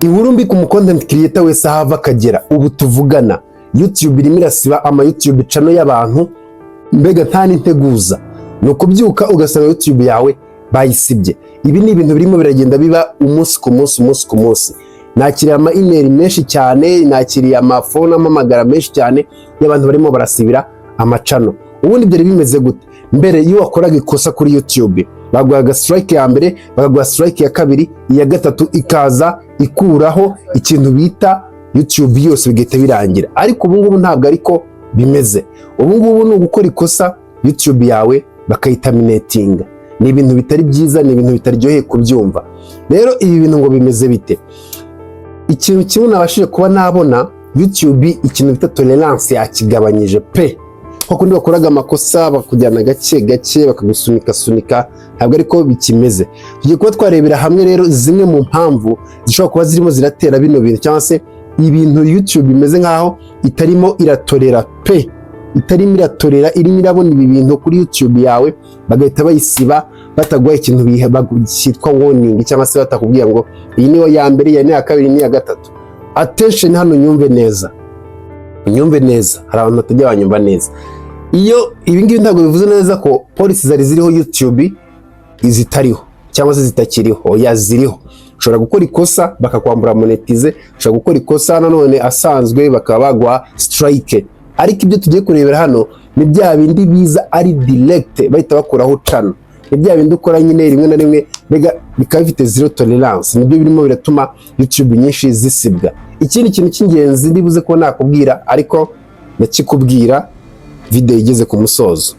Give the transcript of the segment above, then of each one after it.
Inkuru mbi ku mu content creator wese aho ava akagera. Ubu tuvugana, YouTube irimo irasiba ama YouTube channel y'abantu, mbega nta n'integuza. Ni ukubyuka ugasanga YouTube yawe bayisibye. Ibi ni ibintu birimo biragenda biba umunsi ku munsi, umunsi ku munsi. Nakiriye ama email menshi cyane, nakiriye amafone amamagara menshi cyane y'abantu barimo barasibira ama channel. Ubundi byari bimeze gute mbere? Iyo wakoraga ikosa kuri YouTube, baguhaga strike ya mbere, bakaguha strike ya kabiri, iya gatatu ikaza ikuraho ikintu bita YouTube yose, bigahita birangira. Ariko ubu ngubu ntabwo ariko bimeze. Ubu ngubu ni ugukora ikosa, YouTube yawe bakayiterminatinga. Ni ibintu bitari byiza, ni ibintu bitaryoheye kubyumva. Rero ibi bintu ngo bimeze bite? Ikintu kimwe nabashije kuba nabona, YouTube ikintu bita tolerance yakigabanyije pe. Kwa kundi wakoraga amakosa bakujyana gake gake, bakagusunika sunika, ntabwo ariko bikimeze. Tugiye kuba twarebera hamwe rero zimwe mu mpamvu zishobora kuba zirimo ziratera bino bintu, cyangwa se ibintu YouTube bimeze nkaho itarimo iratorera pe, itarimo iratorera. Irimo irabona ibi bintu kuri YouTube yawe, bagahita bayisiba bataguha ikintu cyitwa warning, cyangwa se batakubwira ngo iyi niyo ya mbere, iyi ni iya kabiri, ni iya gatatu. Attention hano, nyumve neza, unyumve neza. Hari abantu batajya banyumva neza. Iyo ibi ngibi ntabwo bivuze neza ko policy zari ziriho YouTube zitariho cyangwa se zitakiriho. Oya, ziriho. Ushobora gukora ikosa bakakwambura monetize, ushobora gukora ikosa nanone asanzwe bakaba baguha strike. Ariko ibyo tugiye kurebera hano ni bya bindi biza ari direct, bahita bakuraho channel. Ni bya bindi ukora nyine rimwe na rimwe, mbega bikaba bifite zero tolerance. Nibyo birimo biratuma YouTube nyinshi zisibwa. Ikindi kintu cy'ingenzi ndibuze kuba nakubwira, ariko ndakikubwira video igeze ku musozo,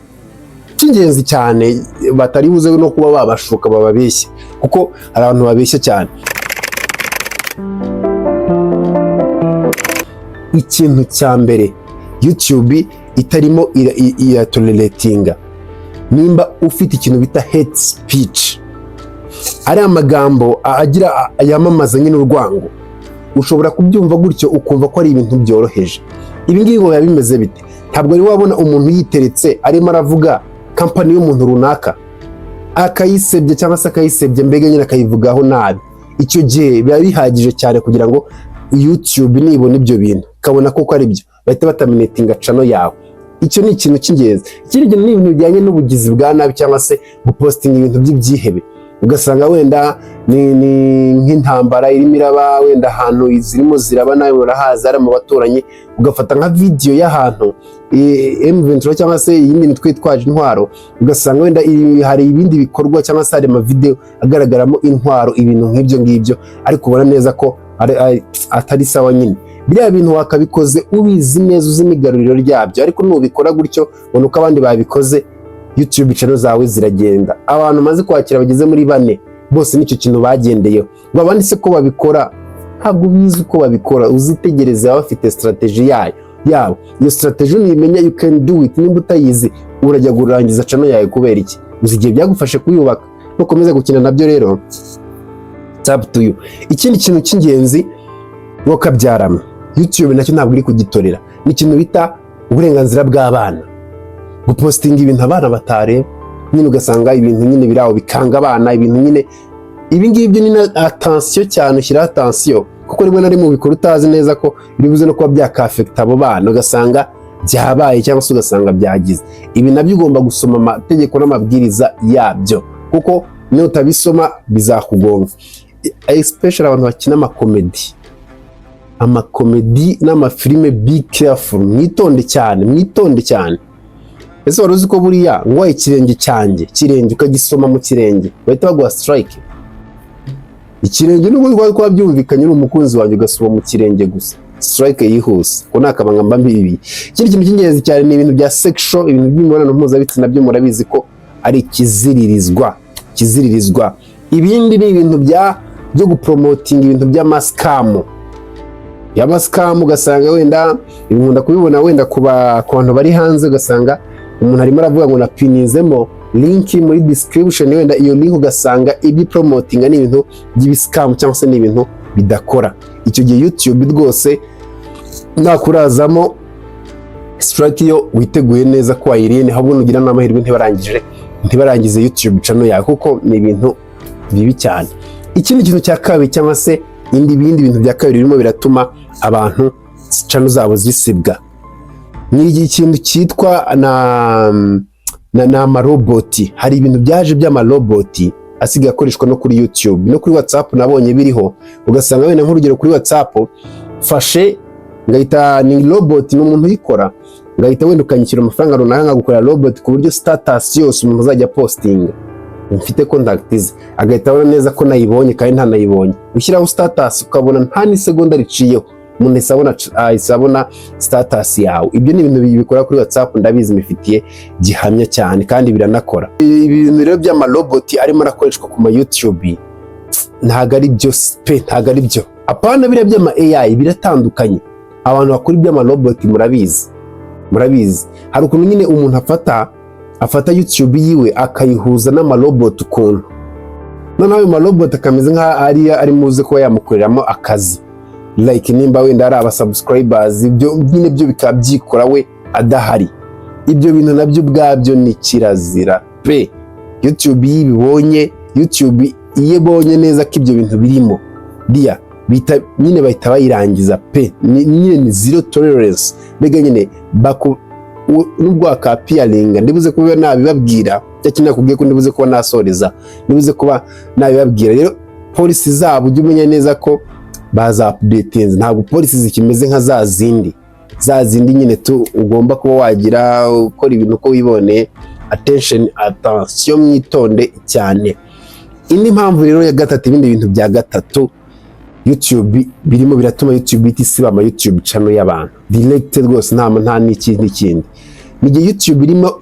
cy'ingenzi cyane batari buze no kuba babashuka bababeshye, kuko hari abantu babeshya cyane. Ikintu cya mbere YouTube itarimo iratoleratinga, nimba ufite ikintu bita hate speech, ari amagambo agira yamamaza nyine urwango. Ushobora kubyumva gutyo ukumva ko ari ibintu byoroheje. Ibi ngibi ngo biba bimeze bite? Ntabwo wari wabona umuntu yiteretse arimo aravuga company y'umuntu runaka, akayisebya cyangwa se akayisebya, mbega nyine akayivugaho nabi. Icyo gihe biba bihagije cyane kugira ngo YouTube nibona ibyo bintu, ikabona koko ari byo, bahita baterminatinga channel yawe. Icyo ni ikintu cy'ingenzi. Ikindi kintu ni ibintu bijyanye n'ubugizi bwa nabi, cyangwa se gupostinga ibintu by'ibyihebe. Ugasanga wenda ni nk'intambara irimo iraba, wenda ahantu zirimo ziraba, nawe urahazi, ari mu baturanyi, ugafata nka video y'ahantu M23 cyangwa se iyindi mitwe itwaje intwaro, ugasanga wenda hari ibindi bikorwa, cyangwa se hari amavideo agaragaramo intwaro, ibintu nk'ibyo ngibyo, ariko ubona neza ko atari sawa nyine. Biriya bintu wakabikoze ubizi neza, uzi n'igaruriro ryabyo, ariko nubikora gutyo, ubona uko abandi babikoze, YouTube channel zawe ziragenda. Abantu maze kwakira bageze muri bane bose nicyo kintu bagendeyeho. Ngo abandi se ko babikora? Ntabwo ubizi uko babikora. Uzitegereze, baba bafite strategy yayo yabo. Iyo strategy nuyimenya, you can do it. Nimba utayizi, urajya kurangiza channel yawe. Kubera iki? Uzi igihe byagufashe kuyubaka. Nukomeza gukina nabyo rero, it's up to you. Ikindi kintu cy'ingenzi ngo kabyarama YouTube nacyo ntabwo iri kugitorera, ni ikintu bita uburenganzira bw'abana. Gupostinga ibintu abana batareba nyine, ugasanga ibintu nyine biri aho bikanga abana, ibintu nyine ibi ngibyo ni na attention cyane, ushyiraho attention, kuko rimwe na rimwe ubikora utazi neza ko biri buze no kuba byakaffecta abo bana, ugasanga byabaye cyangwa se ugasanga byagize. Ibi nabyo ugomba gusoma amategeko n'amabwiriza yabyo, kuko nutabisoma bizakugonga. Especially abantu bakina amacomedy, amacomedy n'amafilime, be careful, mwitonde cyane, mwitonde cyane. Ese wari uzi ko buriya ngo ikirenge cyanjye, kirenge ukagisoma mu kirenge, bahita baguha strike? Ikirenge, nubwo twari twabyumvikanye uri umukunzi wanjye, ugasoma mu kirenge gusa, strike yihuse. Ko ni akabanga mba mbibi. Ikindi kintu cy'ingenzi cyane ni ibintu bya sexual, ibintu by'imibonano mpuzabitsina. Byo murabizi ko ari ikiziririzwa, kiziririzwa. Ibindi ni ibintu byo gupromotinga ibintu by'amascam, y'amascam. Ugasanga wenda nkunda kubibona wenda ku bantu bari hanze, ugasanga umuntu arimo aravuga ngo napininzemo link muri description, wenda iyo link ugasanga ibyo promotinga ni ibintu by'ibiscam cyangwa se ni ibintu bidakora. Icyo gihe YouTube rwose nakurazamo strike iyo witeguye neza ko wayirinde, ahubwo nugira n'amahirwe ntibarangize YouTube channel yawe, kuko ni ibintu bibi cyane. Ikindi kintu cya kabiri cyangwa se Indi bindi bintu bya kabiri birimo biratuma abantu channel zabo zisibwa ni ikintu cyitwa na amaroboti. Hari ibintu byaje by'amaroboti asigaye akoreshwa no kuri YouTube no kuri WhatsApp, nabonye biriho. Ugasanga wenda nk'urugero kuri WhatsApp fashe ngahita ni robot, ni umuntu uyikora, ngahita wenda ukanyishyura amafaranga runaka nkagukorera robot ku buryo status yose umuntu azajya postinga mfite contact ze agahita abona neza ko nayibonye kandi ntanayibonye. Ushyiraho status ukabona nta n'isegonda riciyeho umuntu ahise abona status yawe. Ibyo ni ibintu bikora kuri WhatsApp, ndabizi, mbifitiye gihamya cyane kandi biranakora. Ibintu rero by'amaroboti arimo arakoreshwa ku ma YouTube ntabwo ari byo pe, ntabwo ari byo. Apana biriya by'ama AI, biratandukanye. Abantu bakora iby'amaroboti murabizi, murabizi. Hari ukuntu nyine umuntu afata YouTube yiwe akayihuza n'amaroboti ukuntu, noneho ayo maroboti akameze nk'aho ari muze kuba yamukoreramo akazi, like nimba wenda ari aba subscribers, ibyo nyine byo bikaba byikora we adahari. Ibyo bintu nabyo ubwabyo ni kirazira pe. YouTube iyo ibibonye, YouTube iyo ibonye neza ko ibyo bintu birimo dia bita nyine bahita bayirangiza pe. Nyine ni zero tolerance. Mbega nyine nubwo wakapiyaringa, ndibuze kuba nabibabwira cya kintu nakubwiye ko ndibuze kuba nasoreza, ndibuze kuba nabibabwira. Rero policy zabo ujye umenya neza ko baza updatinze, ntabwo policy zikimeze nka za zindi nyine tu ugomba kuba wagira ukora ibintu uko wiboneye. Attention, attention, mwitonde cyane. Indi mpamvu rero ya gatatu, ibindi bintu bya gatatu YouTube birimo biratuma YouTube ihita isiba ama YouTube channel y'abantu direct rwose, nta n'ikindi kindi, ni igihe YouTube irimo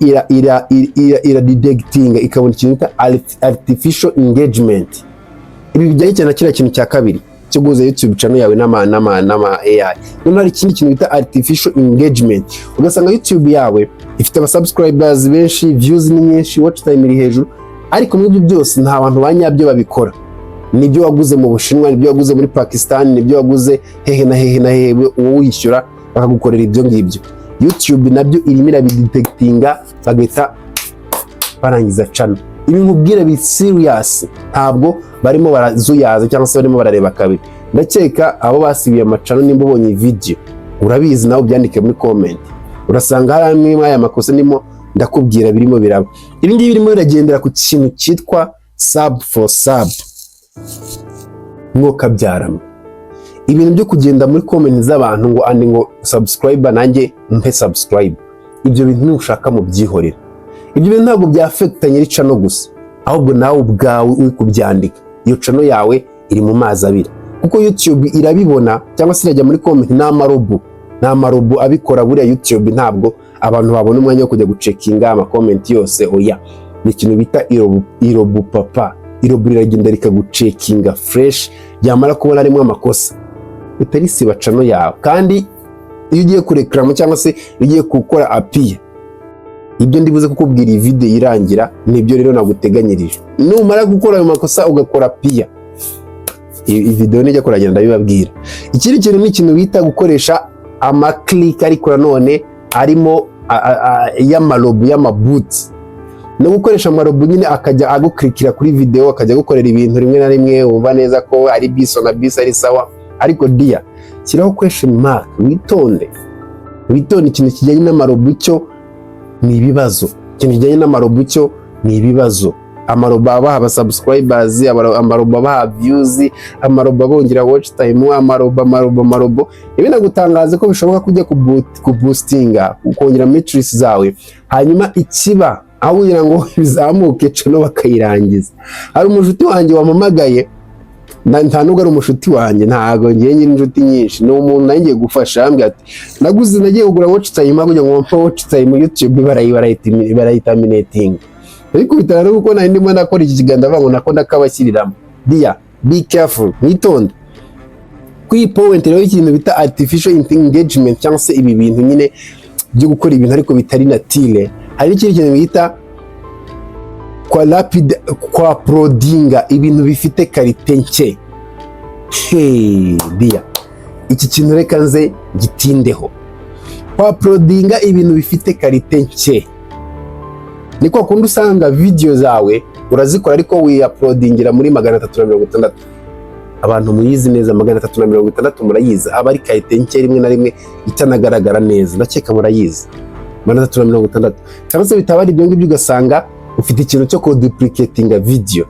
ira detectinga ikabona ikintu bita artificial engagement. Ibi bijyanye cyane na kiriya kintu cya kabiri cyo guhuza YouTube channel yawe n'ama AI. Noneho hari ikindi kintu bita artificial engagement. Ugasanga YouTube yawe ifite aba subscribers benshi, views ni nyinshi, watch time iri hejuru, ariko muri ibyo byose nta bantu ba nyabyo babikora. Nibyo waguze mu Bushinwa, nibyo waguze muri Pakistan, nibyo waguze hehe na hehe na hehe, wowe wishyura bakagukorera ibyo ngibyo. YouTube nabyo irimo irabidetectinga bagahita barangiza channel. Ibi nkubwira bi serious, ntabwo barimo barazuyaza cyangwa se barimo barareba kabiri. Ndakeka abo basibiye ama channel, nimba ubonye iyi video urabizi nawe ubyandike muri comment, urasanga hari amwe muri aya makosa ndimo ndakubwira birimo biraba. Ibi ngibi birimo biragendera ku kintu cyitwa sub for sub. Mwokabyaramo ibintu byo kugenda muri comment z'abantu ngo andi ngo subscriber nanjye mpe subscribe, ibyo bintu nushaka mubyihorera. Ibyo bintu ntabwo byafekita nyiri channel gusa, ahubwo nawe ubwawe uri kubyandika iyo channel yawe iri mu mazi abira, kuko YouTube irabibona cyangwa se irajya muri comment. Ni amarobo abikora buriya. YouTube ntabwo abantu babona umwanya wo kujya gucekinga ama comment yose, oya. Ni ikintu bita irobo, irobo papa, irobo riragenda rikagucekinga fresh, ryamara kubona harimo amakosa utarisiba channel yawe. Kandi iyo ugiye kurekaramo cyangwa se iyo ugiye gukora appeal, ibyo ndibuze kukubwira iyi video irangira nibyo rero naguteganyirije. Numara gukora ayo makosa ugakora appeal, iyi video nijya kuragenda ndabibabwira. Ikindi kintu ni ikintu bita gukoresha ama click, ariko nanone arimo y'amarobo, y'amabuti, no gukoresha amarobo nyine akajya agukurikira kuri video, akajya agukorera ibintu rimwe na rimwe wumva neza ko ari biso na biso ari sawa. Ariko dia shyiraho question mark, witonde, witonde. Ikintu kijyanye n'amarobo cyo ni ibibazo, ikintu kijyanye n'amarobo cyo ni ibibazo. Amarobo abaha aba subscribers, amarobo abaha views, amarobo abongera watch time, amarobo, amarobo, amarobo. Ibi nagutangaza ko bishoboka kujya kuboostinga ukongera metrics zawe, hanyuma ikiba aho kugira ngo bizamuke channel bakayirangiza. Hari umushuti wanjye wampamagaye, nta nubwo ari umushuti wanjye, ntago ngiye ngira inshuti nyinshi, ni umuntu nari ngiye gufasha. Arambwira ati naguze, nagiye kugura watch time, kugira ngo mpe watch time YouTube barayiterminatinga. Ariko bitara kuko nari ndimo nakora iki kiganiro ndavuga ngo nako ndakabashyiriramo. Dia be careful, mwitonde. Kuri iyi point rero, ikintu bita artificial engagement cyangwa se ibi bintu nyine byo gukora ibintu ariko bitari naturel, hari n'ikindi kintu bita kwa rapid kwa uploadinga ibintu bifite qualité nke. Hey, dia iki kintu reka nze gitindeho. Kwa uploadinga ibintu bifite qualité nke ni kwa kundi usanga video zawe urazikora ariko wiyauploadingira muri 360. Abantu muyizi neza, 360 murayizi, aba ari qualité nke, rimwe na rimwe itanagaragara neza. Ndakeka murayizi 360. Cyangwa se bitaba ari ibyo ngibyo, ugasanga ufite ikintu cyo kuduplicatinga video.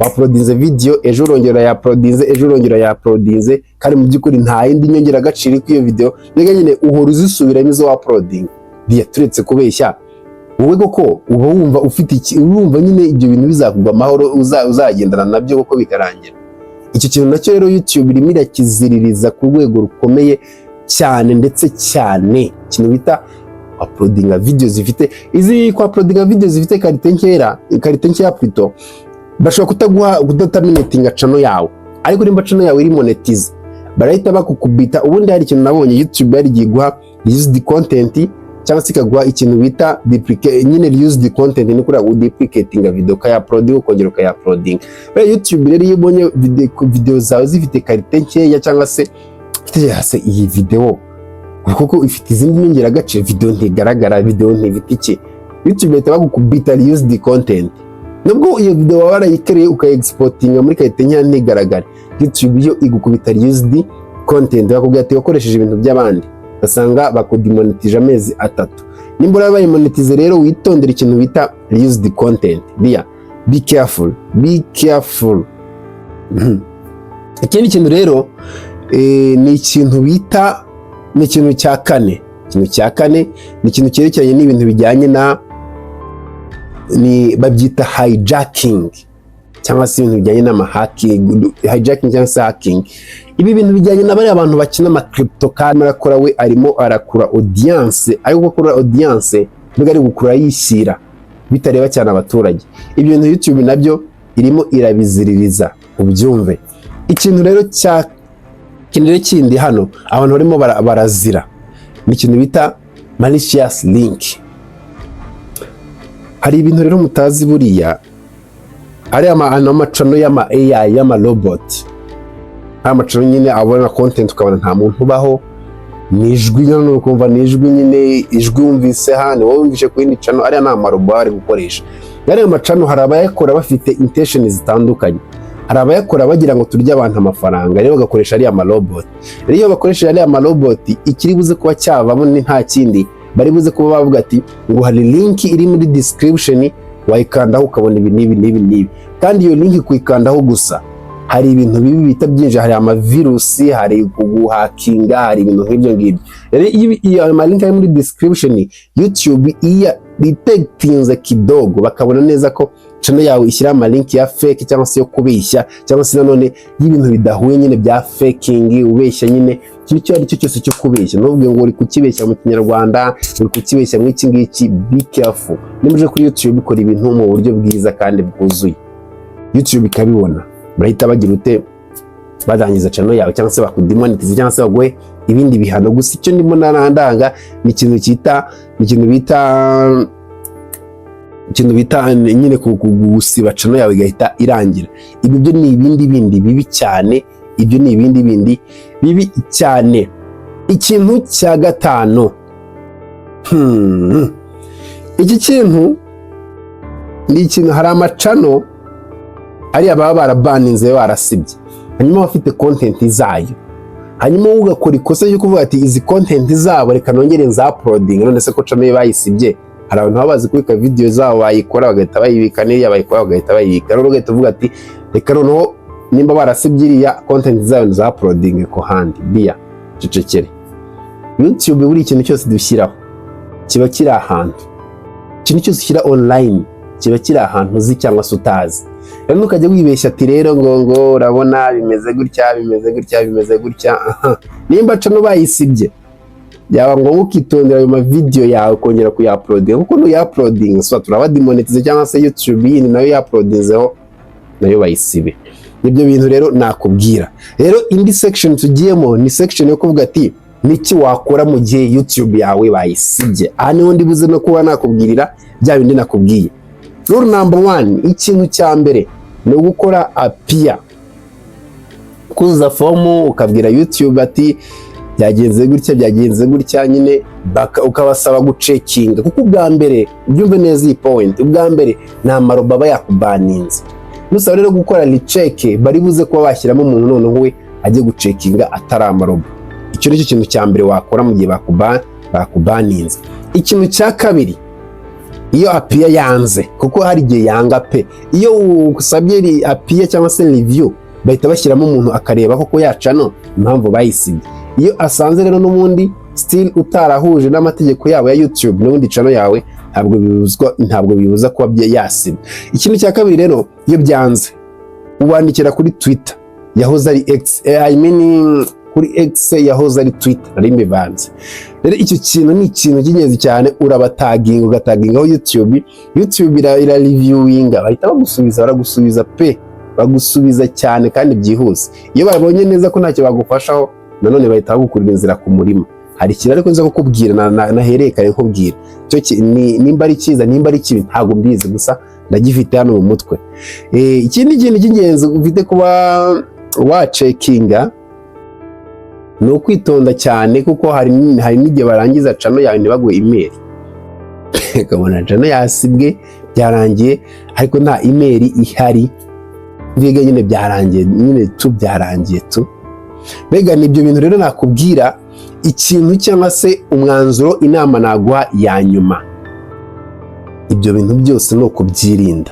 Wauploadinze video ejo, urongera yauploadinze ejo, urongera yauploadinze, kandi mu by'ukuri nta yindi nyongeragaciro iri kuri iyo video. Mbega nyine uhora uzisubiramo izo wauploadinga. Diya, turetse kubeshya, wowe koko uba wumva ufite iki? Urumva nyine ibyo bintu bizakugwa amahoro, uzagendana nabyo koko bikarangira? Icyo kintu nacyo rero YouTube irimo irakiziririza ku rwego rukomeye cyane, ndetse cyane ikintu bita uploadinga video zifite izi, kwa uploadinga video zifite qualité nkeya, qualité nkeya plutôt. Bashobora kutaguha, kudaterminatinga channel yawe, ariko nimba channel yawe iri monetize, barahita bakukubita. Ubundi hari ikintu nabonye YouTube yari igiye guha reused content, cyangwa se ikaguha ikintu bita duplicate. Nyine reused content ni kuriya uduplicatinga video, ukayauploadinga, ukongera ukayauploadinga. Buriya YouTube rero iyo ubonye video zawe zifite qualité nkeya, cyangwa se se iyi video kuko ifite izindi nyongeragaciro, video ntigaragara, video ntifite iki, YouTube bahita bagukubita reused content. Nubwo iyo video waba warayikereye, ukayiexportinga muri qualité nkeya, ntigaragare, YouTube yo igukubita reused content, bakubwira ati wakoresheje ibintu by'abandi, ugasanga bakudemonetije amezi 3. Nimba urabaye monetize rero, witondere ikintu bita reused content. Dear, be careful, be careful. Ikindi kintu rero ni ikintu bita, ni ikintu cya kane. Ikintu cya kane ni ikintu cyerekeranye n'ibintu bijyanye na, ni babyita hijacking, cyangwa se ibintu bijyanye n'amahacking, hijacking cyangwa se hacking. Ibi bintu bijyanye na bariya bantu bakina ama crypto, kandi arakora, we arimo arakura audience, ariko gukura audience mbega ari gukura yishyira, bitareba cyane abaturage. Ibyo bintu YouTube nabyo irimo irabiziririza, ubyumve. Ikintu rero cya ikintu rero kindi hano abantu barimo barazira ni ikintu bita malicious link. Hari ibintu rero mutazi buriya, ari amachannel y'ama AI, y'ama robot, ari amachannel nyine abona content ukabona nta muntu ubaho, ni ijwi nyine, ukumva ni ijwi nyine, ijwi wumvise hano, wowe wumvise ku yindi channel. Ariya ni amarobo bari gukoresha. Ariya machannel hari abayakora bafite intention zitandukanye. Hari abayakora bagira ngo turye abantu amafaranga, rero bagakoresha ariya marobot. Rero iyo bakoresheje ariya marobot, ikiri buze kuba cyavamo ni nta kindi, bari buze kuba bavuga ati ngo hari link iri muri description, wayikandaho ukabona ibi n'ibi n'ibi n'ibi. Kandi iyo link kuyikandaho gusa, hari ibintu bibi bita byinshi, hari amavirusi, hari guhackinga, hari ibintu nk'ibyo ngibyo. Rero iyo ayo malink ari muri description, YouTube iyo detectinze kidogo, bakabona neza ko channel yawe ishyira amalink ya fake, cyangwa se yo kubeshya, cyangwa se nanone y'ibintu bidahuye nyine bya faking, ubeshya nyine ikintu icyo ari cyo cyose cyo kubeshya, ntuvuge ngo uri kukibeshya mu Kinyarwanda, uri kukibeshya mu iki ngiki. Be careful. Niba uje kuri YouTube, ukora ibintu mu buryo bwiza kandi bwuzuye, YouTube ikabibona, barahita bagira ute? Barangiza channel yawe, cyangwa se bakudemonetize, cyangwa se baguhe ibindi bihano. Gusa icyo ndimo narandanga ni ikintu cyita, ni ikintu bita nyine gusiba channel yawe igahita irangira. Ibyo byo ni ibindi bindi bibi cyane, ibyo ni ibindi bindi bibi cyane. Ikintu cya gatanu, Iki kintu ni ikintu, hari amachannel ariya baba barabaninze, barasibye, hanyuma bafite content zayo, hanyuma wowe ugakora ikosa ryo kuvuga ati izi content zabo reka nongere nzauploadinga. None se ko channel bayisibye, hari abantu baba bazi kubika video zabo, bayikora bagahita bayibika, n'iriya bayikora bagahita bayibika. Rero ugahita uvuga ati reka noneho nimba barasibye iriya content zayo, nzauploadinge ku handi. Biya cecekere. YouTube buri ikintu cyose dushyiraho kiba kiri ahantu, ikintu cyose ushyira online kiba kiri ahantu uzi cyangwa se utazi. Rero ntukajya wibeshya ati rero ngo urabona bimeze gutya, bimeze gutya, bimeze gutya. Aha. Nimba channel bayisibye, byaba ngombwa ukitondera ayo mavideyo yawe, ukongera kuyauploadinga, kuko nuyauploadinga so turaba demonetize, cyangwa se YouTube yindi nayo yauploadinzeho nayo bayisibe. Nibyo bintu rero nakubwira. Rero indi section tugiyemo ni section yo kuvuga ati niki wakora mu gihe YouTube yawe bayisibye? Aha niho ndibuze no kuba nakubwirira bya bindi nakubwiye. Rule number one, ikintu cya mbere ni ugukora appeal, kuzuza fomu, ukabwira YouTube ati byagenze gutya, byagenze gutya nyine, ukabasaba gucheckinga. Kuko ubwa mbere, ubyumve neza iyi point, ubwa mbere ni amarobo aba yakubaninze. Nusaba rero gukora recheck, bari buze kuba bashyiramo umuntu noneho we ajye gucheckinga atari amarobo. Icyo ni cyo kintu cya mbere wakora mu gihe bakubaninze. Ikintu cya kabiri, iyo appeal yanze, kuko hari igihe yanga pe, iyo usabye appeal cyangwa se review, bahita bashyiramo umuntu akareba koko ya channel impamvu bayisibye. Iyo asanze rero n'ubundi still utarahuje n'amategeko yabo ya YouTube, n'ubundi channel yawe ntabwo bibuza kuba yasibye. Ikintu cya kabiri rero, iyo byanze, ubandikira kuri Twitter yahoze ari X, I mean kuri X yahoze ari Twitter, nari mbivanze. Rero icyo kintu ni ikintu cy'ingenzi cyane. Urabataginga, ugatagingaho YouTube, YouTube ira reviewinga, bahita bagusubiza. Baragusubiza pe, bagusubiza cyane kandi byihuse. Iyo babonye neza ko ntacyo bagufashaho, nanone bahita bagukurira inzira ku murima. Hari ikintu ariko nza kukubwira nahereye kare nkubwira cyo, nimba ari cyiza, nimba ari kibi, ntabwo mbizi, gusa ndagifite hano mu mutwe. Ikindi kintu cy'ingenzi ufite kuba wacheckinga ni ukwitonda cyane, kuko hari n'igihe barangiza channel yawe ntibaguhe email, ukabona channel yasibwe byarangiye ariko nta email ihari. Mbega nyine byarangiye nyine tu, byarangiye tu. Mbega ni ibyo bintu rero nakubwira. Ikintu cyangwa se umwanzuro, inama naguha ya nyuma, ibyo bintu byose ni ukubyirinda.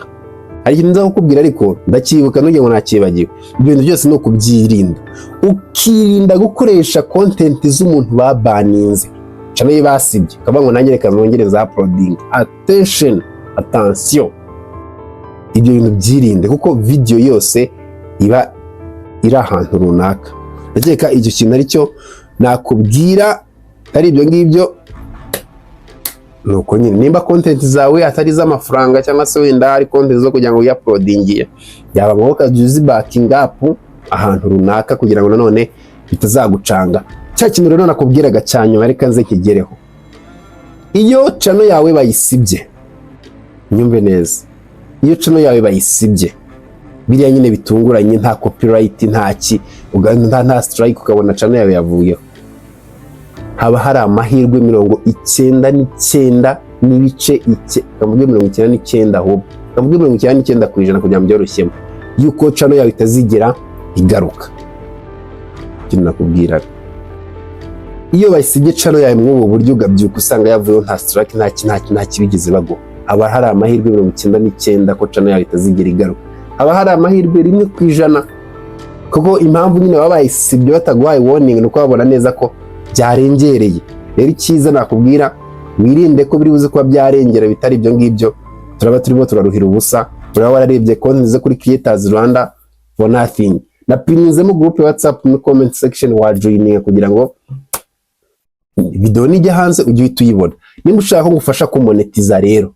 Hari ikintu nza kukubwira ariko ndacyibuka, ntugire ngo nakibagiwe. Ibyo bintu byose ni ukubyirinda, ukirinda gukoresha content z'umuntu babaninze, channel ye basibye, ukavuga ngo nanjye reka nongere za uploading. Attention, attention, ibyo bintu byirinde, kuko video yose iba iri ahantu runaka. Ndakeka icyo kintu aricyo nakubwira. Ari ibyo ngibyo, ni uko nyine nimba content zawe atari iz'amafaranga, cyangwa se wenda ari content zo kugira ngo wiyauploadingiye, byaba ngombwa ukajya uzibackinga up ahantu runaka kugira ngo nanone bitazagucanga. Cya kintu rero nakubwiraga cya nyuma, reka nze nkigereho. Iyo channel yawe bayisibye, nyumve neza, iyo channel yawe bayisibye biriya nyine bitunguranye, nta copyright, nta ki, nta strike, ukabona channel yawe yavuyeho, haba hari amahirwe 99 n'ibice kavuge 99, ahubwo kavuge 99% kugira ngo byoroshyemo, yuko channel yawe itazigera igaruka. Ikintu nakubwiraga, iyo basibye channel yawe muri ubu buryo, ugabyuka usanga yavuyeho nta strike, nta kibigeze baguha, haba hari amahirwe 99 ko channel yawe itazigera igaruka. Haba hari amahirwe 1%, kuko impamvu nyine baba bayisibye bataguhaye warning ni uko babona neza ko byarengereye. Rero icyiza nakubwira, wirinde ko biri buze kuba byarengera. Bitari ibyo ngibyo, turaba turimo turaruhira ubusa, turaba wararebye konti zo kuri Creators Rwanda for nothing. Napininzemo group ya WhatsApp muri comment section, wajoininga kugira ngo video nijya hanze ujye uhita uyibona. Nimba ushaka ko ngufasha kumonetiza rero,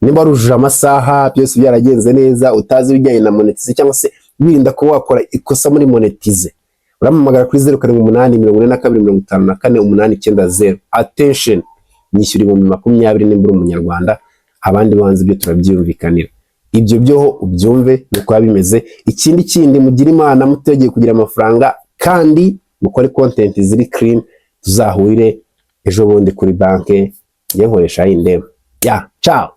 nimba warujuje amasaha, byose byaragenze neza, utazi ibijyanye na monetize cyangwa se wirinda kuba wakora ikosa muri monetize, urampamagara kuri 0784254890. Attention, nyishyura 20,000 nimba uri umunyarwanda, abandi banze ibyo turabyumvikanira. Ibyo byoho ubyumve ni uko biba bimeze. Ikindi kindi, mugire Imana mutegeye kugira amafaranga kandi mukore content ziri clean. Tuzahurire ejo bundi kuri banki, njye nkoresha I&M ya. Ciao.